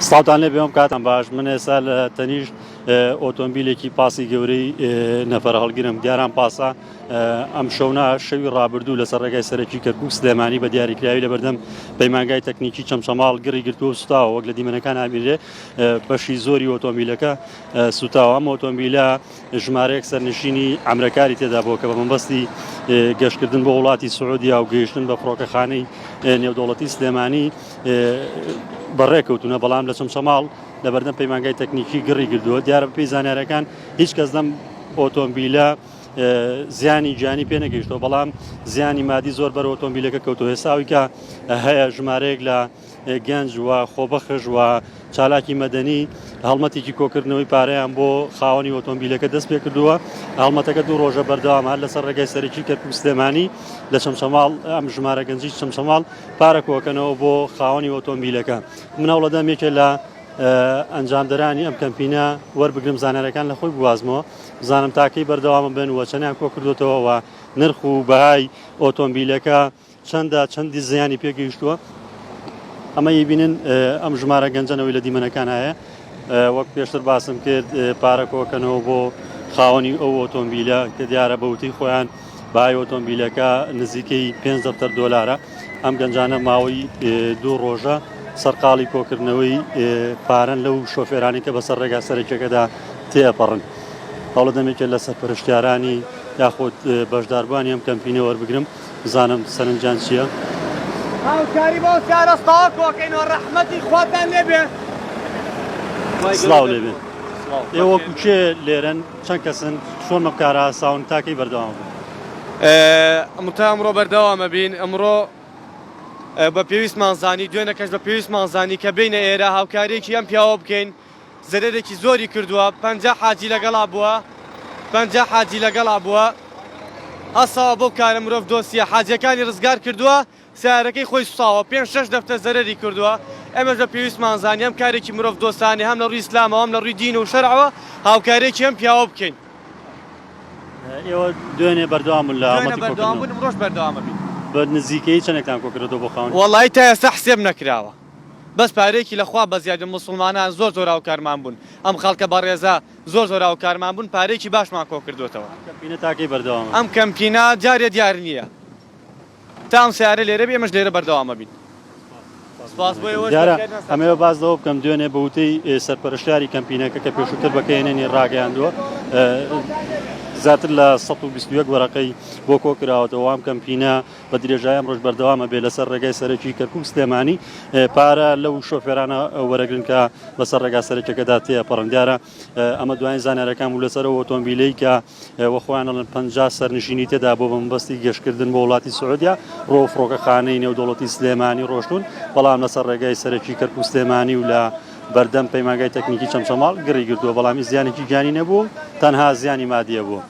سڵاوتان لێ بێ کاتان باش من ئێستا لە تەنیشت ئۆتۆمبیلێکی پاسی گەورەی نەفەر هەڵگرم دیاران پاسە ئەم شەونا شەوی ڕابردوو لەسەر ڕێگای سەرەکی کەرکک سلێمانی بە دیاریکراوی لە بەردەم پەیمانگای تەکنیکی چەمچەماڵ گڕی گرتووە و سوتاوە وەک لە دیمەنەکان ئابینرێ بەشی زۆری ئۆتۆمبیلەکە سوتاوە ئەم ئۆتۆمبیلە ژمارەیەک سەرنشینی عەمرەکاری تێدا بووە کە بە مەبەستی گەشتکردن بۆ وڵاتی سعودیا و گەیشتن بە فڕۆکەخانەی نێودەوڵەتی سلێمانی بەڕێکەوتونە بەڵام لە چەمچەماڵ لە بەردەم پەیمانگای تەکنیکی گڕی گردووە دیارە بەپێی زانیارەکان هیچ کەس لەم ئۆتۆمبیلە زیانی گیانی پێ نەگەیشتەوە بەڵام زیانی مادی زۆر بەر ئۆتۆمبیلەکە کەوتەوە ئێستا کە هەیە ژمارەیەک لە گەنج و خۆبەخش و چالاکی مەدەنی هەڵمەتێکی کۆکردنەوەی پارەیان بۆ خاوەنی ئۆتۆمبیلەکە دەست پێکردووە هەڵمەتەکە دوو ڕۆژە بەردەوام هەر لەسەر ڕێگای سەرەکی کەرکوک سلێمانی لە چەمچەماڵ ئەم ژمارە گەنجی چەمچەماڵ پارە کۆکەنەوە بۆ خاوەنی ئۆتۆمبیلەکە من هەوڵەدەم یەکێ لە ئەنجامدەرانی ئەم کەمپینە وەربگرم زانارەکان لە خۆی بوازمەوە بزانم تاکەی بەردەوامە بن و چەندیان کۆکردوتەوە و نرخ و بەهای ئۆتۆمبیلەکە چەندە چەندی زیانی پێگەیشتووە ئەمە یبینن ئەم ژمارە گەنجەنەوەی لە دیمەنەکان هەیە وەک پێشتر باسم کرد پارە کۆکەنەوە بۆ خاوەنی ئەو ئۆتۆمبیلە کە دیارە بەوتی خۆیان بای ئۆتۆمبیلەکە نزیکەی 5 دەفتەر دۆلارە ئەم گەنجانە ماوەی دوو ڕۆژە سەرقاڵی کۆکردنەوەی پارەن لەو شۆفێرانی کە بەسەر ڕێگا سەرەکیەکەدا تێپەڕن هەوڵە دەمێکێ لە سەرپەرشتیارانی یاخود بەشداربووانی ئەم کەمپینە وەربگرم بزانم سەرنجیان چییە؟ هاوکاری بۆ سیارە سڵاو کۆکەینەوە ڕەحمەتی خواتان لێبێ. سڵاو لێبێ ئێوە وەکو کێ لێرەن چەند کەسن چۆن بەم کارە هەستاون تا کەی بەردەوام بن؟ تا ئەمڕۆ بەردەوامە بین ئەمڕۆ بە پێویستمان زانی دوێنەکەش بە پێویستمان زانی کە بینە ئێرە هاوکاریەکی ئەم پیاوە بکەین زەرەرێکی زۆری کردووە 50 حاجی لەگەڵا بووە 50 حاجی لەگەڵا بووە هەستاوە بەو کارە مرۆڤ دۆستیە حاجیەکانی ڕزگار کردووە سیارەکەی خۆی سوتاوە پێنج شەش دەفتەر زەرەری کردووە ئێمەش بە پێویستمان زانی هەم کارێکی مرۆڤ دۆستانەیە هەم لە ڕووی ئیسلامەوە هەم لە ڕووی دین و شەرعەوە هاوکاریەکی ئەم پیاوە بکەین. ئێوە دوێنێ بەردەوام بوون لە دوێنێ هەڵمەتی بەردەوام کۆکردنەوە بوون ئەمڕۆش بەردەوام ئەبین. بە نزیکەیی چەندێکتان کۆکردۆتەوە بۆ خاوەنی؟ وەڵایی تا ئێستا حسێب نەکراوە بەس پارەیەکی لە خوا بەزیادە موسڵمانان زۆر زۆر هاوکارمان بوون ئەم خەڵکە بەڕێزە زۆر زۆر هاوکارمان بوون پارەیەکی باشمان کۆکردۆتەوە. ئەم کەمپینە تا کەی بەردەوامە؟ ئەم کەمپینە جارێ دیار نییە. تا ئەم سەیارە لێرە بێ ئێمەش لێرە بەردەوام ئەبین. سپاس بۆ ئێوەش دیارە بەخێر بێن. ئەمەوێ باس لەوە بکەم دوێنێ بە وتەی سەرپەرشتیاری کەمپینەکە کە پێشووتر بە کەیەنێنی ڕاگەیاندووە زیاتر لە 121 وەرەقەی بۆ کۆکراوەتەوە ئەم کەمپینە بە درێژای ئەمڕۆش بەردەوامە بێ لەسەر ڕێگای سەرەکی کەرکوک سلێمانی پارە لەو شۆفێرانە وەرەگرن کە بەسەر ڕێگا سەرەکیەکەدا تێپەڕن دیارە ئەمە دوایین زانیارەکان بوو لەسەر ئەو ئۆتۆمبیلەی کە وە خۆیان ئەڵێن 50 سەرنشینی تێدا بۆ بە مەبەستی گەشتکردن بۆ وڵاتی سعودیا ڕۆ فڕۆکەخانەی نێودەوڵەتی سلێمانی ڕۆشتون بەڵام لەسەر ڕێگای سەرەکی کەرکوک سلێمانی و لە بەردەم پەیمانگای تەکنیکی چەمچەماڵ گڕی گرتووە بەڵام هیچ زیانێکی گیانی نەبوو تەنها زیانی مادیە بوو.